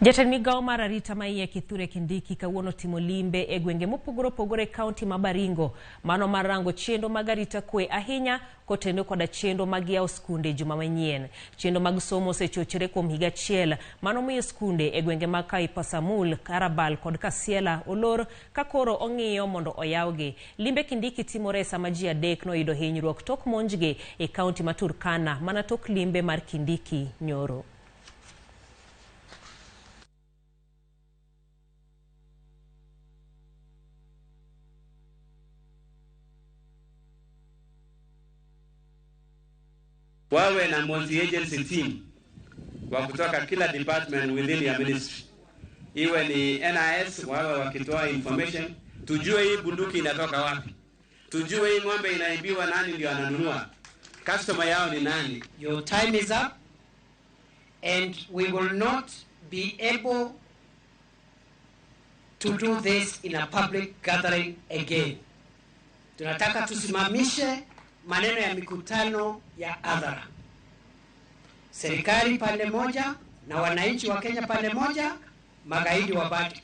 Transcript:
Jatend migawo mar arita maiye Kithure Kindiki kawuono timo limbe e gwenge mopogore opogore e kaunti ma Baringo, mano mar rango chenro mag arita kwe ahinya kotenore koda chenro mag yawo skunde juma manyien. Chenro mag somo osechochore kuom higa achiel, mano miyo skunde e gwenge mag Kaipasamul, Karabal kod Kasiela olor ka koro ong'iyo mondo oyawgi. Limbe Kindiki timore e sama ji 3 noyudo hinyruok tok monjgi e kaunti ma Turkana mana tok limbe mar Kindiki nyoro. Wawe na multi-agency team wa kutoka kila department within your ministry, iwe ni NIS, wawe wakitoa information, tujue hii bunduki inatoka wapi, tujue hii ng'ombe inaibiwa, nani ndio ananunua, customer yao ni nani. Your time is up and we will not be able to do this in a public gathering again. Tunataka tusimamishe maneno ya mikutano ya hadhara. Serikali pande moja na wananchi wa Kenya pande moja, magaidi wabaki